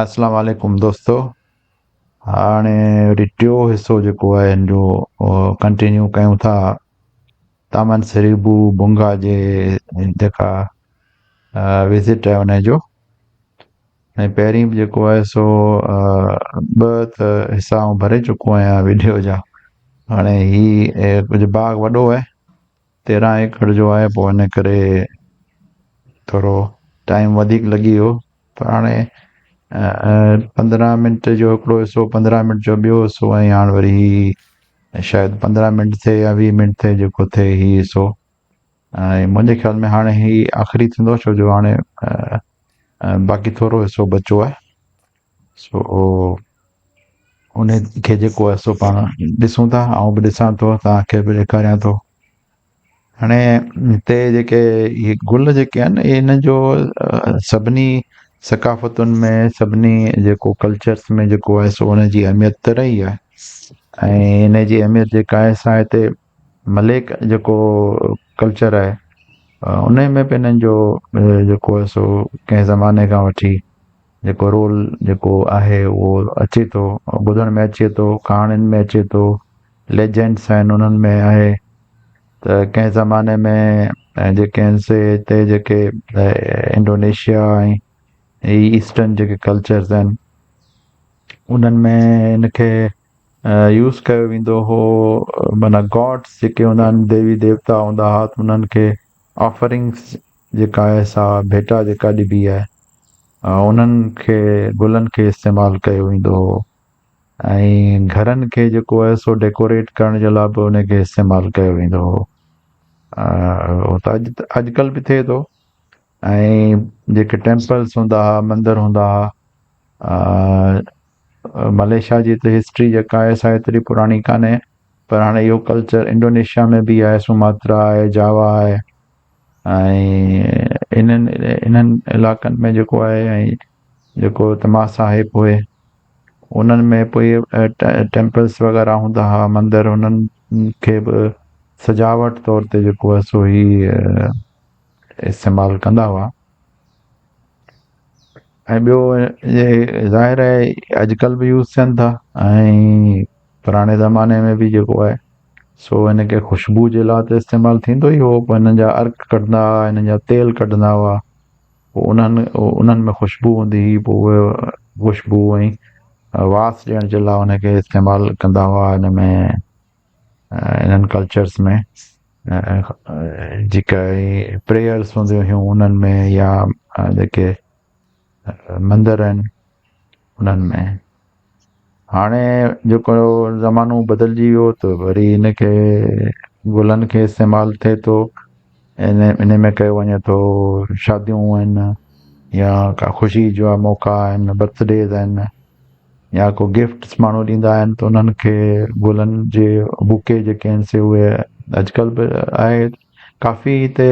اسلام عليڪم دوستو هاڻي وري ٽيو حصو جيڪو آهي ان جو ڪنٽينيو ڪيون ٿا تامن سريبو بونگا جي جيڪا وزٽ آهي ان جو ۽ پهرين به جيڪو آهي سو ٻه ته حصا آئون ڀري چڪو آهيان ويڊيو جا هاڻي هي ڪجهه باغ وڏو آهي 13 ايڪڙ جو آهي پوء ان ڪري ٿورو ٽائيم وڌيڪ لڳي ويو پر هاڻي 15 منٽ جو هڪڙو حصو 15 منٽ جو ٻيو حصو ۽ هاڻ وري هي شايد 15 منٽ ٿئي يا 20 منٽ ٿئي جيڪو ٿئي هي حصو ۽ منهنجي خيال ۾ هاڻي هي آخري ٿيندو ڇو جو هاڻي باقي ٿورو حصو بچو آهي سو ان کي جيڪو آهي سو پاڻ ڏسون ٿا آئون به ڏسان ٿو توهان کي به ڏيکاريان ٿو هاڻي هتي جيڪي اهي گل جيڪي آهن اهي هن جو سڀني ثقافتن ۾ سڀني جيڪو ڪلچرس ۾ جيڪو آهي سو ان جي اهميت ته رهي آهي ۽ ان جي اهميت جيڪا آهي سا هتي مليڪ جيڪو ڪلچر آهي ان ۾ به انهن جو جيڪو آهي سو ڪنهن زماني کان وٺي جيڪو رول جيڪو آهي اهو اچي ٿو ٻڌڻ ۾ اچي ٿو ڪهاڻين ۾ اچي ٿو ليجنڊس آهن انهن ۾ آهي ته ڪنهن زماني ۾ جيڪي آهن سي هتي جيڪي انڊونيشيا ۽ هي ايسٽرن جيڪي ڪلچرز آهن انهن ۾ ان کي يوز ڪيو ويندو هو معنيٰ گاڊس جيڪي هوندا آهن ديوي ديوتا هوندا هئا ته انهن کي آفرنگس جيڪا آهي سا ڀيٽا جيڪا ڏبي آهي انهن کي گلن کي استعمال ڪيو ويندو هو ۽ گهرن کي جيڪو آهي سو ڊيڪوريٽ ڪرڻ جي لاء به ان کي استعمال ڪيو ويندو هو اهو ته اڄ اڄڪلهه به ٿئي ٿو ۽ جيڪي ٽيمپلس هوندا هئا مندر هوندا هئا ملائيشيا جي ته هسٽري جيڪا آهي سا ايتري پراڻي ڪانهي پر هاڻي اهو ڪلچر انڊونيشيا ۾ به آهي سماترا آهي جاوا آهي ۽ انهن انهن علاقن ۾ جيڪو آهي ۽ جيڪو تماسا آهي پوء انهن ۾ پوء ٽيمپلس وغيره هوندا هئا مندر انهن کي به سجاوٽ طور تي جيڪو آهي سو هي استعمال ڪندا هئا ۽ ٻيو ظاهر آهي اڄڪلهه به يوز ٿين ٿا ۽ پراڻي زماني ۾ به جيڪو آهي سو هن کي خوشبو جي لاء ته استعمال ٿيندو ئي هو پوء هنن جا عرق ڪڍندا هئا هنن جا تيل ڪڍندا هئا پوء انهن انهن ۾ خوشبو هوندي هئي پوء اهي خوشبو ۽ واس ڏيڻ جي لاء ان کي استعمال ڪندا هئا ان ۾ انهن ڪلچرس ۾ جيڪا پريئرس هونديون هيون انهن ۾ يا جيڪي مندر آهن انهن ۾ هاڻي جيڪو زمانو بدلجي ويو ته وري ان کي گلن کي استعمال ٿئي ٿو ان ان ۾ ڪيو وڃي ٿو شاديون آهن يا ڪا خوشي جا موقعا آهن برٿ ڊيز آهن يا ڪو گفٽس ماڻهو ڏيندا آهن ته انهن کي گلن جي بوڪي جيڪي آهن سي اهي اڄڪلهه به آهي ڪافي هتي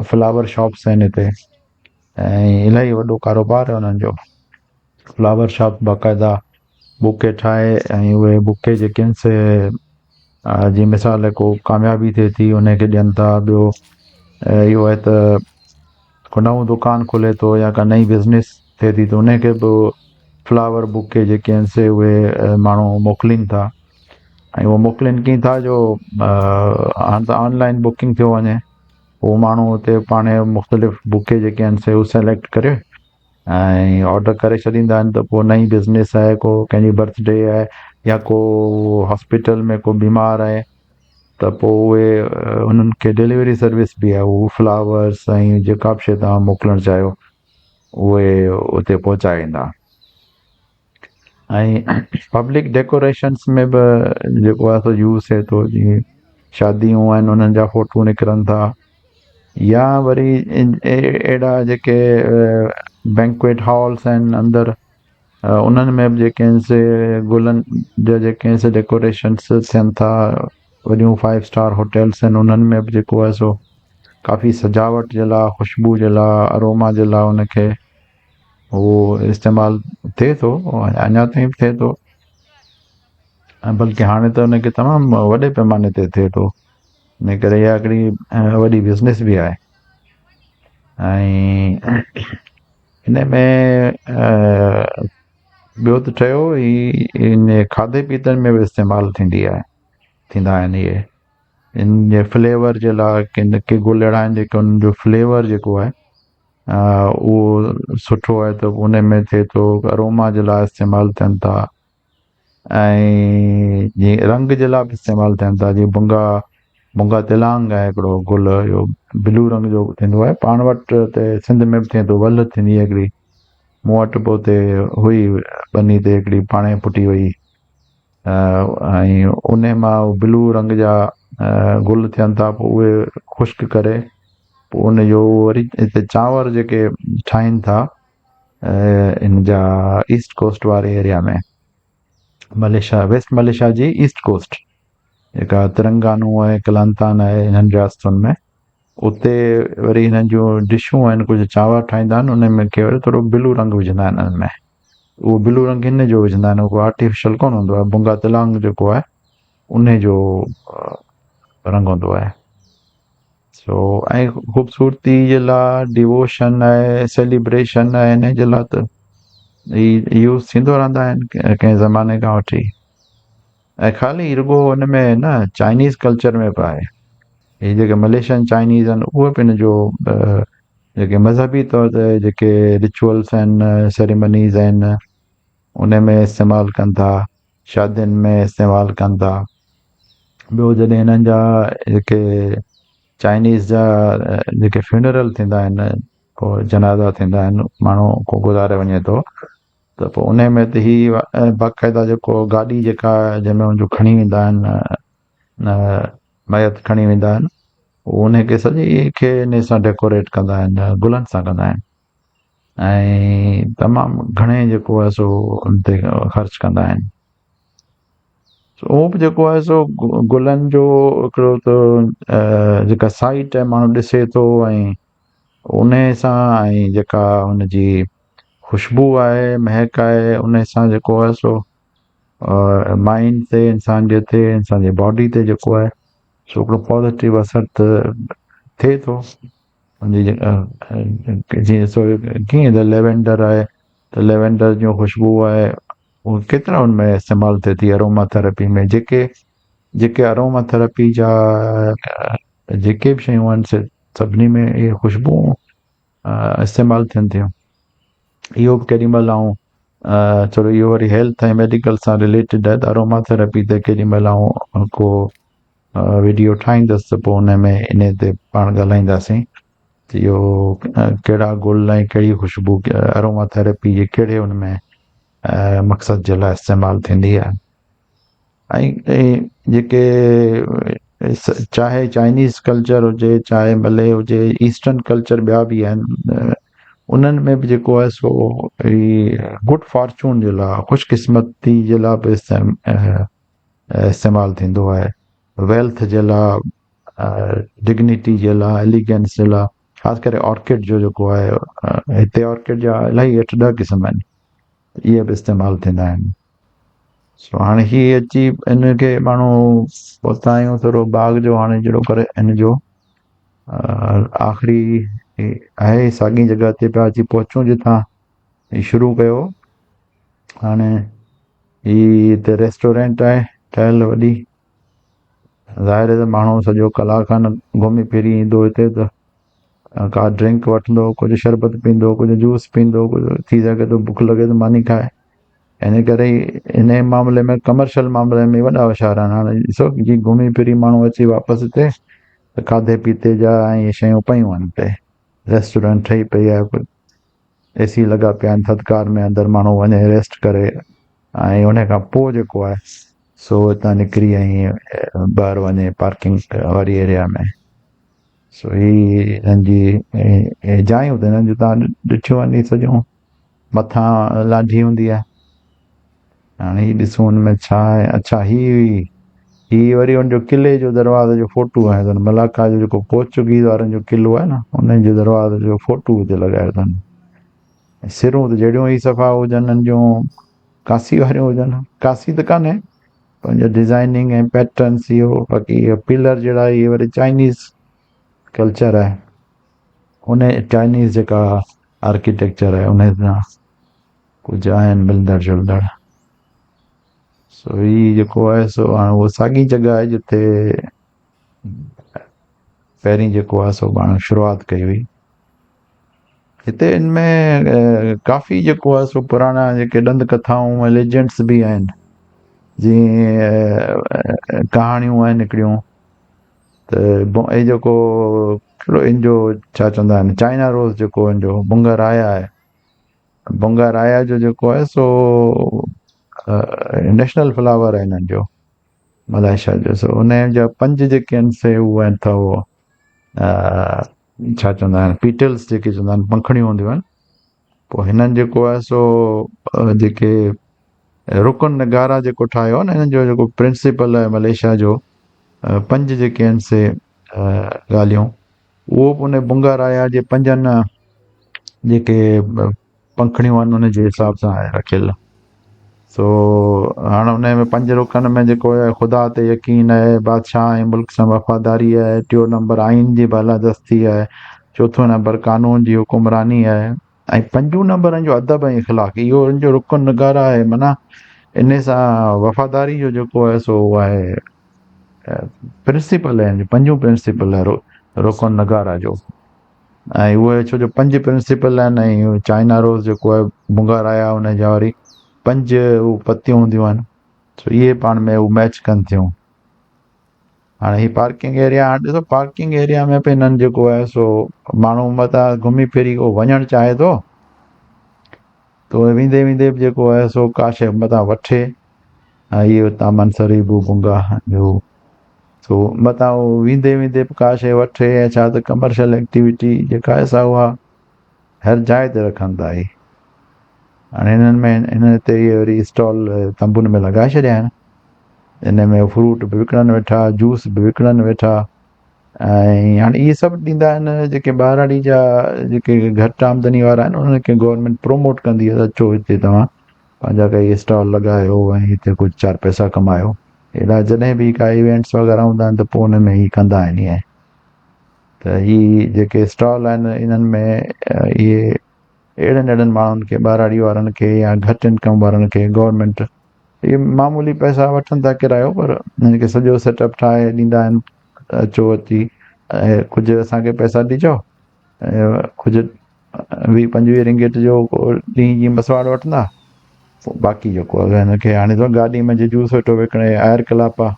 فلاور شاپس آهن هتي ۽ الاهي وڏو ڪاروبار آهي انهن جو فلاور شاپ باقاعده بوڪي ٺاهي ۽ اهي بوڪي جيڪي آهن سي جيئن مثال ڪو ڪاميابي ٿئي ٿي ان کي ڏين ٿا ٻيو اهو آهي ته ڪو نئون دڪان کلي ٿو يا ڪا نئين بزنس ٿئي ٿي ته ان کي به فلاور بوڪي جيڪي آهن سي اهي ماڻهو موڪلين ٿا ۽ اهو موڪلين ڪيئن ٿا جو هاڻ ته آنلائن بڪنگ ٿيو وڃي اهو ماڻهو اتي پاڻ مختلف بوڪي جيڪي آهن سي سليڪٽ ڪري ۽ آرڊر ڪري ڇڏيندا آهن ته پوء نئين بزنس آهي ڪو ڪنهن جي برٿ ڊي آهي يا ڪو هاسپيٽل ۾ ڪو بيمار آهي ته پوء اهي انهن کي ڊليوري سروس به آهي اهو فلاورس ۽ جيڪا به شي توهان موڪلڻ چاهيو اهي اتي پهچائي ويندا. ۽ پبلڪ ڊيڪوريشنس ۾ به جيڪو آهي سو يوز ٿئي ٿو جيئن شاديون آهن انهن جا فوٽو نڪرن ٿا يا وري اهڙا جيڪي بينڪويٽ هالس آهن اندر انهن ۾ به جيڪي آهن سي گلن جا جيڪي آهن سي ڊيڪوريشنس ٿين ٿا وڏيون فائيو اسٽار هوٽلس آهن انهن ۾ به جيڪو آهي سو ڪافي سجاوٽ جي لاء خوشبو جي لاء اروما جي لاء ان کي اهو استعمال ٿئي ٿو اڃا تائين به ٿئي ٿو ۽ بلڪه هاڻي ته ان کي تمام وڏي پيماني تي ٿئي ٿو ان ڪري اها هڪڙي وڏي بزنس به آهي ۽ هن ۾ ٻيو ته ٺهيو هي ان کاڌي پيتي ۾ به استعمال ٿيندي آهي ٿيندا آهن اهي ان جي فليور جي لاء ڪن ڪي گل اهڙا آهن جيڪي انهن جو فليور جيڪو آهي اهو سٺو آهي ته ان ۾ ٿئي ٿو اروما جي لاء استعمال ٿين ٿا ۽ جيئن رنگ جي لاء به استعمال ٿين ٿا جيئن بنگا بنگا تلانگ آهي هڪڙو گل اهو بلو رنگ جو ٿيندو آهي پاڻ وٽ ته سنڌ ۾ به ٿئي ٿو ول ٿيندي آهي هڪڙي مون وٽ به اتي هئي ٻني تي هڪڙي پاڻي ڦٽي وئي ۽ ان مان بلو رنگ جا گل ٿين ٿا پوء اهي خشڪ ڪري پوء ان جو وري هتي چانور جيڪي ٺاهين ٿا ان جا ايسٽ ڪوسٽ واري ايريا ۾ ملائيشيا ويسٽ ملائيشيا جي ايسٽ ڪوسٽ جيڪا ترنگانو آهي ڪلانتان آهي انهن رياستن ۾ اتي وري هنن جون ڊشون آهن ڪجهه چانور ٺاهيندا آهن ان ۾ ڪي وري ٿورو بلو رنگ وجهندا آهن انهن ۾ اهو بلو رنگ هن جو وجهندا آهن اهو آرٽيفيشل ڪونه هوندو آهي بنگا تلانگ جيڪو آهي ان جو رنگ هوندو آهي سو ۽ خوبصورتي جي لاء ڊيووشن آهي سيليبريشن آهي ان جي لاء ته هي يوز ٿيندو رهندا آهن ڪنهن زماني کان وٺي ۽ خالي رڳو ان ۾ نه چائنيز ڪلچر ۾ به آهي هي جيڪي مليشين چائنيز آهن اهي به ان جو جيڪي مذهبي طور تي جيڪي رچوئلس آهن سيريمنيز آهن ان ۾ استعمال ڪن ٿا شادين ۾ استعمال ڪن ٿا ٻيو جڏهن هنن جا جيڪي چائنيز جا جيڪي فيونرل ٿيندا آهن ڪو جنازا ٿيندا آهن ماڻهو ڪو گذاري وڃي ٿو ته پوء ان ۾ ته هي باقاعده جيڪو گاڏي جيڪا جنهن ۾ ان جو کڻي ويندا آهن ميت کڻي ويندا آهن ان کي سڄي کي ان سان ڊيڪوريٽ ڪندا آهن گلن سان ڪندا آهن ۽ تمام گهڻي جيڪو آهي سو ان تي خرچ ڪندا آهن اهو به جيڪو آهي سو گلن جو هڪڙو ته جيڪا سائيٽ آهي ماڻهو ڏسي ٿو ۽ ان سان ۽ جيڪا ان جي خوشبو آهي مهڪ آهي ان سان جيڪو آهي سو مائنڊ تي انسان جي تي انسان جي باڊي تي جيڪو آهي سو هڪڙو پازيٽو اثر ته ٿئي ٿو جيئن سو ڪيئن ته ليوينڊر آهي ته ليوينڊر جو خوشبو آهي اهو ڪيترا ان ۾ استعمال ٿئي ٿي اروما ٿراپي ۾ جيڪي جيڪي اروما ٿراپي جا جيڪي به شيون آهن سي سڀني ۾ اهي خوشبو استعمال ٿين ٿيون اهو به ڪيڏي مهل آئون ٿورو اهو وري هيلٿ ۽ ميڊيڪل سان رليٽيڊ آهي ته اروما ٿراپي تي ڪيڏي مهل آئون ڪو وڊيو ٺاهيندس ته پوء ان ۾ ان تي پاڻ ڳالهائينداسين ته اهو ڪهڙا گل ۽ ڪهڙي خوشبو اروما ٿراپي جي ڪهڙي ان ۾ مقصد جي لاء استعمال ٿيندي آهي ۽ جيڪي چاهي چائنيز ڪلچر هجي چاهي ملي هجي ايسٽرن ڪلچر ٻيا به آهن انهن ۾ به جيڪو آهي سو هي گڊ فارچون جي لاء خوش قسمتي جي لاء به استعمال ٿيندو آهي ويلٿ جي لاء ڊگنيٽي جي لاء ايليگنس جي لاء خاص ڪري آرڪڊ جو جيڪو آهي هتي آرڪڊ جا الاهي اٺ ڏهه قسم آهن اهي به استعمال ٿيندا آهن سو هاڻي هي اچي ان کي ماڻهو پهتا آهيون ٿورو باغ جو هاڻي جهڙو ڪري ان جو آخري آهي ساڳي جڳهه تي پيا اچي پهچون جتان شروع ڪيو هاڻي هي هتي ريسٽورينٽ آهي ٺهيل وڏي ظاهر آهي ته ماڻهو سڄو ڪلاڪ کن گهمي ڦري ايندو هتي ته ڪا ڊرنڪ وٺندو ڪجهه شربت پيئندو ڪجهه جوس پيئندو ڪجهه ٿي سگهي ٿو بک لڳي ته ماني کائي ان ڪري ان معاملي ۾ ڪمرشل معاملي ۾ وڏا هوشيار آهن هاڻي ڏسو جي گهمي ڦري ماڻهو اچي واپس هتي ته کاڌي پيتي جا ۽ شيون پيون آهن هتي ريسٽورينٽ ٺهي پئي آهي اي سي لڳا پيا آهن ٿڌڪار ۾ اندر ماڻهو وڃي ريسٽ ڪري ۽ ان کان پوء جيڪو آهي سو هتان نڪري ۽ ٻاهر وڃي پارڪنگ واري ايريا ۾ سو هي هنن جي جايون ته هنن جون تان ڏٺيون آهن هي سڄيون مٿان لانڍي هوندي آهي هاڻي هي ڏسون ان ۾ ڇا آهي اڇا هي هئي هي وري ان جو قلعي جو دروازي جو فوٽو آهي اٿن ملاڪا جو جيڪو پورچوگيز وارن جو قلعو آهي نه ان جي دروازي جو فوٽو هتي لڳايو اٿن سرون ته جهڙيون ئي صفا هجن ان جون ڪاسي واريون هجن ڪاسي ته ڪانهي پنهنجو ڊزائننگ ۽ پيٽرنس اهو باقي اهو پلر جهڙا اهي وري چائنيز ڪلچر آهي ان چائنيز جيڪا آرڪيٽيڪچر آهي ان سان ڪجهه آهن ملندڙ جلندڙ. سو هي جيڪو آهي سو هاڻي اها ساڳي جڳهه آهي جتي پهرين جيڪو آهي سو پاڻ شروعات ڪئي هئي. هتي ان ۾ ڪافي جيڪو آهي سو پراڻا جيڪي ڏند ڪٿائون ۽ ليجنڊس به آهن جيئن ڪهاڻيون آهن هڪڙيون ته هي جيڪو ڪهڙو ان جو ڇا چوندا آهن چائنا روز جيڪو ان جو بنگا رايا آهي بنگا رايا جو جيڪو آهي سو نيشنل فلاور آهي هنن جو ملائيشيا جو سو ان جا پنج جيڪي آهن سي هو آهن اٿو ڇا چوندا آهن پيٽلس جيڪي چوندا آهن پنکڙيون هونديون آهن پوء هنن جيڪو آهي سو جيڪي رڪن نگارا جيڪو ٺاهيو آهي نه هنن جو جيڪو پرنسپل آهي ملائيشيا جو پنج جيڪي آهن سي ڳالهيون اهو به ان بنگا رايا جي پنجن جيڪي پنکڙيون آهن ان جي حساب سان آهي رکيل سو هاڻ ان ۾ پنج رڪن ۾ جيڪو آهي خدا تي يقين آهي بادشاهه ۽ ملڪ سان وفاداري آهي ٽيو نمبر آئين جي بالادستي آهي چوٿون نمبر قانون جي حڪمراني آهي ۽ پنجون نمبر ان جو ادب ۽ اخلاق اهو ان جو رڪن نگارا آهي معنيٰ ان سان وفاداري جو جيڪو آهي سو آهي پرنسپل آهي پنجون پرنسپل آهي رڪن نگارا جو ۽ اهي ڇو جو پنج پرنسپل آهن ۽ چائنا روز جيڪو آهي بنگار آيا ان جا وري پنج هو پتيون هونديون آهن سو اهي پاڻ ۾ هو ميچ ڪن ٿيون هاڻي هي پارڪنگ ايريا هاڻي ڏسو پارڪنگ ايريا ۾ به هنن جيڪو آهي سو ماڻهو متان گهمي ڦري ڪو وڃڻ چاهي ٿو ته ويندي ويندي به جيڪو آهي سو ڪا شيء متان وٺي ۽ اهو اتان منصري بو بنگا جو سو متان هو ويندي ويندي به ڪا شيء وٺي ۽ ڇا ته ڪمرشل ايڪٽيوٽي جيڪا آهي سا اها هر جاء تي رکن ٿا هي هاڻي هنن ۾ هن تي اهي وري اسٽال تنبن ۾ لڳائي ڇڏيا آهن ان ۾ فروٽ به وڪڻن ويٺا جوس به وڪڻن ويٺا ۽ هاڻي اهي سڀ ڏيندا آهن جيڪي ٻهراڙي جا جيڪي گهٽ آمدني وارا آهن انهن کي گورنمينٽ پروموٽ ڪندي آهي ته اچو هتي توهان پنهنجا ڪئي اسٽال لڳايو ۽ هتي ڪجهه چار پئسا ڪمايو اهڙا جڏهن به ڪا ايونٽس وغيره هوندا آهن ته پوء ان ۾ هي ڪندا آهن ائين ته هي جيڪي اسٽال آهن انهن ۾ اهي اهڙن اهڙن ماڻهن کي ٻهراڙي وارن کي يا گهٽ انڪم وارن کي گورنمينٽ اهي معمولي پئسا وٺن ٿا ڪرايو پر هن کي سڄو سيٽ اپ ٺاهي ڏيندا آهن اچو اچي ۽ ڪجهه اسانکي پئسا ڏجو ۽ ڪجهه ويهه پنجويهه رنگيٽ جو ڏينهن جي مسواڙ وٺندا پوء باقي جيڪو هن کي هاڻي ته گاڏي ۾ جوس ويٺو وڪڻي آئر ڪلاپا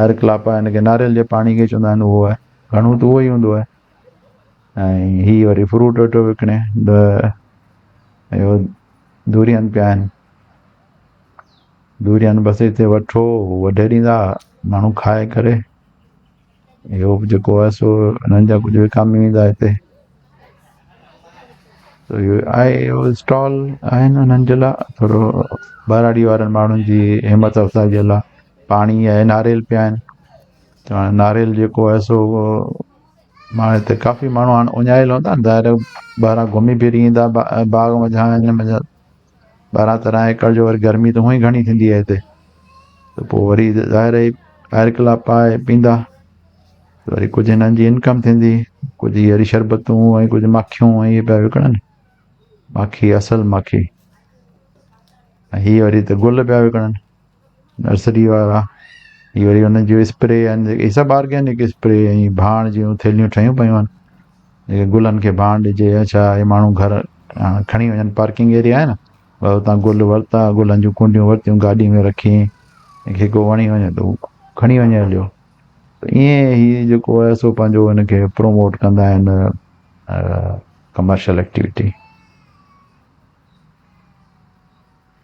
آئر ڪلاپا هن کي ناريل جي پاڻي کي چوندا آهن اهو آهي گهڻو ته اهو ئي هوندو آهي ۽ هي وري فروٽ ويٺو وڪڻي اهو دورين پيا آهن دورين بس هتي وٺو وڍي ڏيندا ماڻهو کائي ڪري اهو به جيڪو آهي سو هنن جا ڪجهه وڪامي ويندا هتي اهو آهي اهو اسٽال آهن انهن جي لاء ٿورو ٻهراڙي وارن ماڻهن جي همت افزائي جي لاء پاڻي ۽ ناريل پيا آهن ته هاڻي ناريل جيڪو آهي سو ماڻهو هتي ڪافي ماڻهو هاڻي اڃايل هوندا ظاهر ٻاهران گهمي ڦري ايندا باغ منجهان هن منجهان ٻارهن تيرهن ايڪڙ جو وري گرمي ته هونئن ئي گهڻي ٿيندي آهي هتي ته پوء وري ظاهر آهي آئر ڪلاب پائي پيندا وري ڪجهه هنن جي انڪم ٿيندي ڪجهه هي وري شربتون ۽ ڪجهه ماکيون ۽ اهي پيا وڪڻن ماکي اصل ماکي ۽ هي وري ته گل پيا وڪڻن نرسري وارا هي وري انهن جون اسپري آهن هي سڀ آرگينڪ اسپري ۽ ڀاڻ جون ٿيلهيون ٺهيون پيون آهن جيڪي گلن کي ڀاڻ ڏجي يا ڇا هي ماڻهو گهر کڻي وڃن پارڪنگ ايريا آهي نه بس اتان گل ورتا گلن جون ڪونڊيون ورتيون گاڏي ۾ رکي ڪنهن کي ڪو وڻي وڃي ته هو کڻي وڃي هليو ته ائين هي جيڪو آهي سو پنهنجو هن کي پروموٽ ڪندا آهن ڪمرشل ايڪٽيوٽي.